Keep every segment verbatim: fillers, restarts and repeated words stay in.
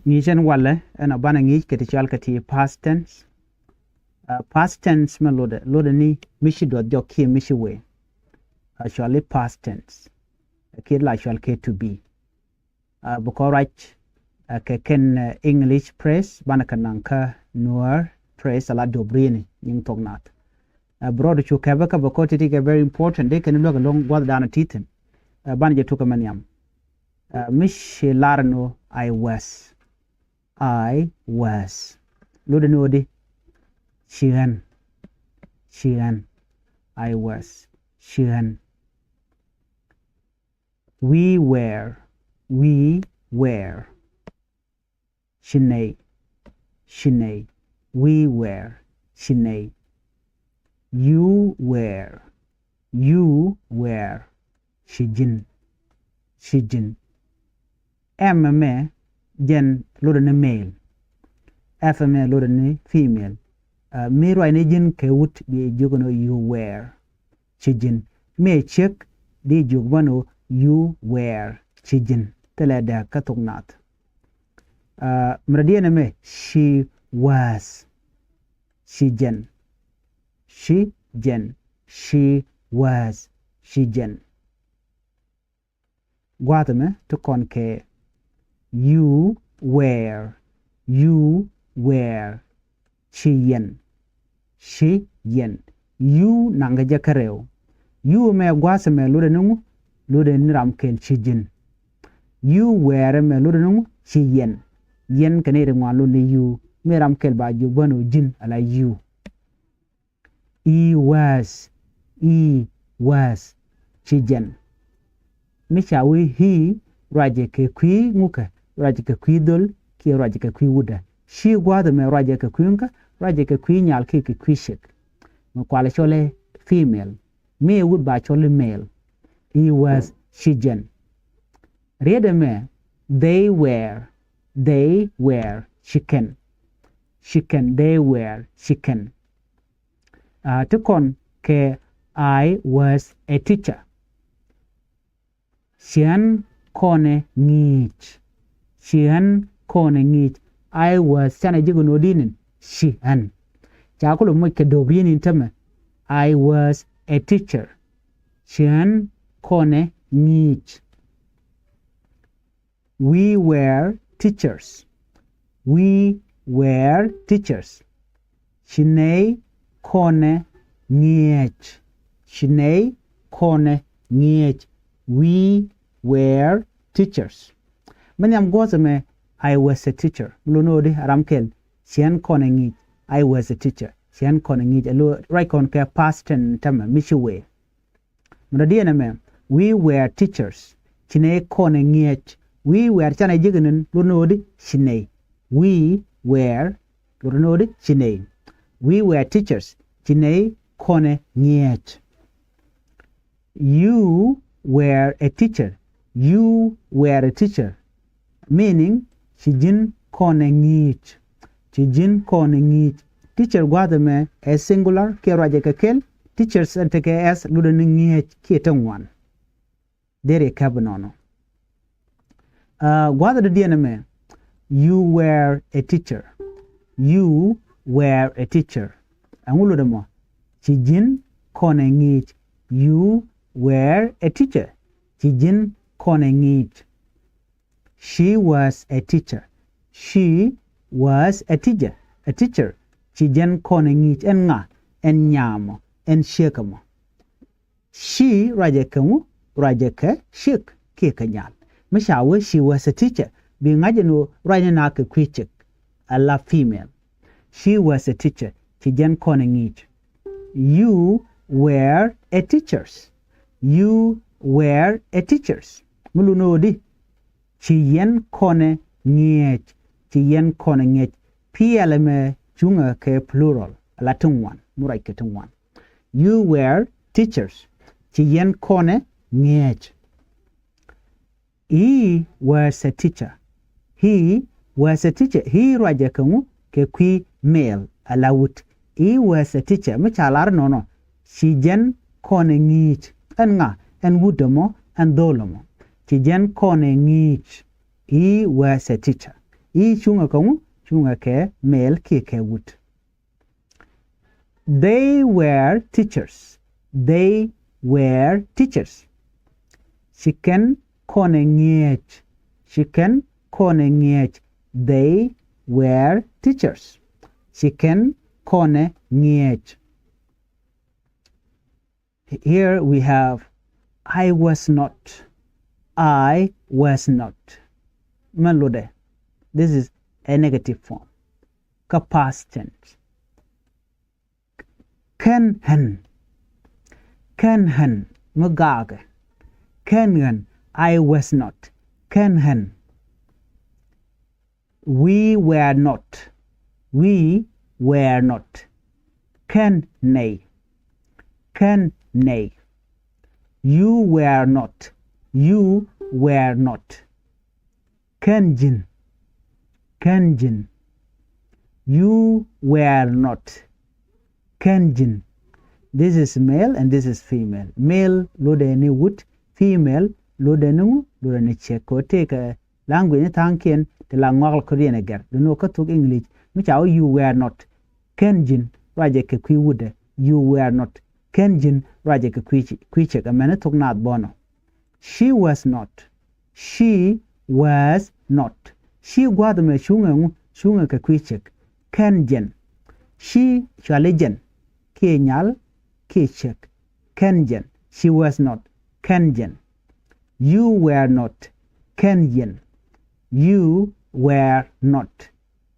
Ŋi̱i̱c ɛn walɛ ɛn a banɛ ŋi̱i̱c kɛ ti cɔal kɛ ti past tense. Past tense mɛ lotdɛ, lotdɛ ni mi ci duɔth jɔk kiɛ mi ci wee. A cɔali past tense kiɛ la cɔal kɛ to be. Bi kɔn ruac kɛ kɛn English phrase banɛ kɛ naŋ kä Nuäär phrase a la duɔp rieni nyiŋ thok nath. Bi rɔɔdu cu kɛpɛ kä bɛ kɔn ti̱ti̱ kɛ very important dee kɛn luäk ɛlɔ̱ŋ gua̱thdan a ti thi̱n. Banɛ jɛ tuk kɛ mɛ nhiam. Mi ci lar ɛn ɣöö I was. I was. Lotdɛ ni ɣöö di? Ci ɣän. Ci ɣän. I was. Ci ɣän. We were. We were. Ci nɛy. Ci nɛy. We were. Ci nɛy. You were. You were. Ci ji̱n. Ci ji̱n. Am ɛmɛ jɛn lotdɛ ni male. Am ɛmɛ lotdɛ ni female. Mi ruacni ji̱n kɛ wut bi jiök ni you were. Ci ji̱n. Mi ciek di jiök bä ni you were. Ci ji̱n. Thilɛ dääk kä thok nath. Mi rɔ diɛn ɛmɛ she was. Ci jɛn. Ci jɛn. She was. Ci jɛn. Gua̱a̱th ɛmɛ ti kɔn kɛ you were. You were. Ci yɛn. Ci yɛn. You naŋkɛ jɛ kärɛw. You ɛmɛ gua̱a̱th ɛmɛ lotdɛ ni ŋu? Lotdɛ ni ram kɛl ci ji̱n. You were ɛmɛ lotdɛ ni ŋu? Ci yɛn. Yɛn kɛ nɛy ti ŋuan lotdɛ ni you. Mi ram kɛl ba jiök bä ni ɣöö ji̱n ala you. He was. He was. Ci jɛn. Mi ca wee he ruacɛ kɛ kui̱ ŋukɛ, ruacɛ kɛ kui̱ dhol kiɛ ruacɛ kɛ kui̱ wutdä. She gua̱a̱th ɛmɛ ruacɛ kɛ kui̱ ŋukä, ruacɛ kɛ kui̱ nyal kiɛ kɛ kui̱ ciek. Mi kualɛ cɔl i̱ female. Mi ɛ wut ba cɔl i̱ male. He was. Ci jɛn. Riet ɛmɛ they were. They were. Ci kɛn. Ci kɛn. They were. Ci kɛn. Ti kɔn kɛ I was a teacher. Ci ɣän kɔnɛ ŋi̱i̱c. Ci ɣän kɔnɛ ŋi̱i̱c. I was canɛ ji̱ kɛ no̱o̱di̱n in ci ɣän. Ca kulɛ moc kɛ do̱p ri̱n in tämɛ. I was a teacher. Ci ɣän kɔnɛ ŋi̱i̱c. We were teachers. We were teachers. Ci nɛy kɔnɛ ŋi̱eec. Ci nɛy kɔnɛ ŋi̱eec. We were teachers. Mi nhiam guɔ̱th ɛmɛ, I was a teacher. Mi lot ni ɣöö di a ram kɛl ci ɣän kɔnɛ ŋi̱i̱c. I was a teacher. Ci ɣän kɔnɛ ŋi̱i̱c. Ɛ lo ruac kɔn kɛ past tense tämɛ mi ci wee. Mi dɔ̱diɛn ɛmɛ, we were teachers. Ci nɛy kɔnɛ ŋi̱eec. We were canɛ ji̱ kɛ ni̱n lot ni ɣöö di ci nɛy. We were lot ni ɣöö di ci nɛy. We were teachers. Ci nɛy kɔnɛ ŋi̱eec. You were a teacher. You were a teacher. Meaning, ci ji̱n kɔnɛ ŋi̱i̱c. Ci ji̱n kɔnɛ ŋi̱i̱c. Teacher gua̱a̱th ɛmɛ ɛ singular kiɛ ruacɛ kɛ kɛl. Teachers ɛn tekɛ s lotdɛ ni ŋi̱eec kiɛ ti ŋuan. Deri kɛp nɔnɔ. Gua̱a̱th dɔ̱diɛn ɛmɛ, you were a teacher. You were a teacher. Ɛŋu lotdɛ mɔ? Ci ji̱n kɔnɛ ŋi̱i̱c. You were a teacher. Ci ji̱n kɔnɛ ŋi̱i̱c. She was a teacher. She was a teacher. A teacher. Ci jɛn kɔnɛ ŋi̱i̱c. Ɛn ŋa? Ɛn nyamɔ. Ɛn ciek ɛmɔ. She ruacɛ kɛ ŋu? Ruacɛ kɛ ciek kiɛ kɛ nyal. Mi ca wee she was a teacher, bi ŋa̱c ɛn ɣöö ruacni na kɛ kui̱ ciek. Ala female. She was a teacher. Ci jɛn kɔnɛ ŋi̱i̱c. You were a teachers. You were a teachers. Mi lot ni ɣöö di? Ci yɛn kɔnɛ ŋi̱eec. Ci yɛn kɔnɛ ŋi̱eec. Plural ɛmɛ cuŋɛ kɛ plural. Ala ti ŋuan. Mi ruac kɛ ti ŋuan. You were teachers. Ci yɛn kɔnɛ ŋi̱eec. He was a teacher. He was a teacher. He ruacɛ kɛ ŋu? Kɛ kui̱ male, ala wut. He was a teacher. Mi ca lar nɔnɔ, ci jɛn kɔnɛ ŋi̱i̱c. Ɛn ŋa? Ɛn wut ɛmɔ, ɛn dho̱l ɛmɔ. Ci jɛn kɔnɛ ŋi̱i̱c. He was a teacher. I̱ cuŋɛ kɛ ŋu? Cuŋɛ kɛ male kiɛ kɛ wut. They were teachers. They were teachers. Ci kɛn kɔnɛ ŋi̱eec. Ci kɛn kɔnɛ ŋi̱eec. They were teachers. Ci kɛn kɔnɛ ŋi̱eec. Here we have I was not. I was not. Mɛ lotdɛ. This is a negative form. Kä past tense. Kɛn ɣän. Kɛn ɣän. Mi gaakɛ. Kɛn ɣän. I was not. Kɛn ɣän. We were not. We were not. Kɛn nɛy. Kɛn nɛy. You were not. You were not. Kɛn ji̱n. Kɛn ji̱n. You were not. Kɛn ji̱n. This is male and this is female. Male lotdɛ ni wut, female lotdɛ ni ŋu? Lotdɛ ni ciek. Kɛ ɣöö tëëkɛ language ni tha̱a̱ŋkiɛn ti la ŋɔak la kä riɛn ɛ gɛr. Duŋni ɣöö kä thok English mi ca wä you were not. Kɛn ji̱n ruacɛ kɛ kui̱ wutdɛ. You were not. Kɛn ji̱n ruacɛ kɛ kui̱ ci-, kui̱ ciek. Ɛmɛn ni thok naath bɔnɔ. She was not. She was not. She gua̱a̱th ɛmɛ cuŋɛ ŋu? Cuŋɛ kɛ kui̱ ciek. Kɛn jɛn. She cuali jɛn kiɛ nyal kiɛ ciek. Kɛn jɛn. She was not. Kɛn jɛn. You were not. Kɛn yɛn. You were not.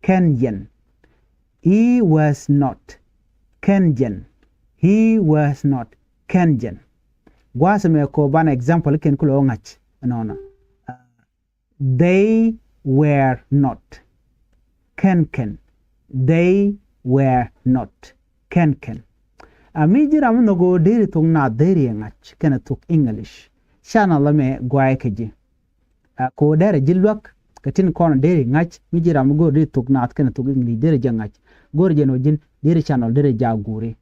Kɛn yɛn. He was not. Kɛn jɛn. He was not. Kɛn jɛn. Gua̱a̱th ɛmɛ kɛ ɣöö banɛ example kɛn kulɛ wä ŋa̱c ɛnɔnɔ. They were not. Kɛn kɛn. They were not. Kɛn kɛn. A mi ji̱ ram mi nhɔk ɣöö deri thok naath deri ɛ ŋa̱c kɛnɛ thok English, channel ɛmɛ gɔaaɛ kɛ ji̱. A kɛ ɣöö derɛ ji̱ luäk kɛ tin kɔn deri ŋa̱c. Mi ji̱ ram mi go̱o̱r deri thok naath kɛnɛ thok English, deri jɛ ŋa̱c. Go̱o̱r jɛ nɔ ji̱n deri channel deri jɛ a guuri.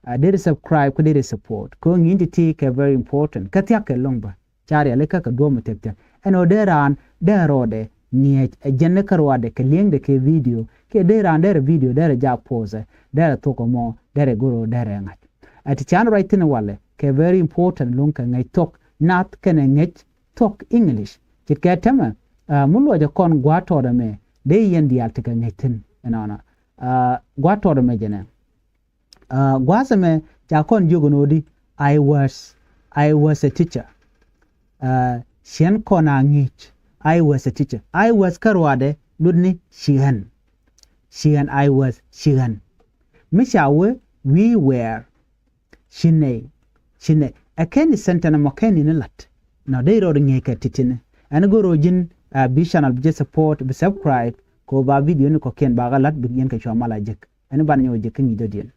A deri subscribe kä deri support. Kɛ ɣöö ŋi̱i̱n ti̱ti̱ kɛ very important. Kä thia̱k kɛ lo̱ŋ bä. Ca rialikä kɛ duɔ̱ɔ̱p mi thia̱k thia̱k. Ɛn ɣöö dee raan dee rɔɔdɛ ŋi̱eec ɛ jɛn ni kä ruacdɛ kɛ li̱eŋdɛ kɛ video. Kiɛ dee raan derɛ video derɛ jak post ɛ, derɛ thok ɛmɔ derɛ go̱r ɣöö derɛ ŋa̱c. Ɛ ti can ruac thi̱n walɛ kɛ very important lo̱ŋ kɛ ŋäc thok naath kɛnɛ ŋäc thok English. Ce̱tkɛ täämɛ, a, mi luɔcɛ kɔn gua̱a̱th tɔɔt ɛmɛ dee yɛn diaal tekɛ ŋäc thi̱n ɛnɔnɔ. A, gua̱a̱th tɔɔt ɛmɛ jɛnɛ. A, gua̱a̱th ɛmɛ ca kɔn jiök ɛn ɣöö di, I was, I was a teacher. A, ciɛn kɔn a ŋi̱i̱c. I was a teacher. I was kä ruacdɛ lut ni ci ɣän. Ci ɣän, I was, ci ɣän. Mi ca wee, we were. Ci nɛy. Ci nɛy. Ɛ kɛn i̱ sentence ɛmɔ kɛn in i̱ la̱t. Nɔ dee rɔɔd ŋi̱eec kɛ ti̱ti̱ni. Ɛn go̱r ɣöö ji̱n, a, bi channel bi jɛ support, bi subscribe. Kɛ ɣöö ba video ni kɔ̱kiɛn bakɛ la̱t bi yɛn kɛ cua mal a jek. Ɛn i̱ banɛ nyɔk jek kä ŋi̱i̱c dɔ̱diɛn.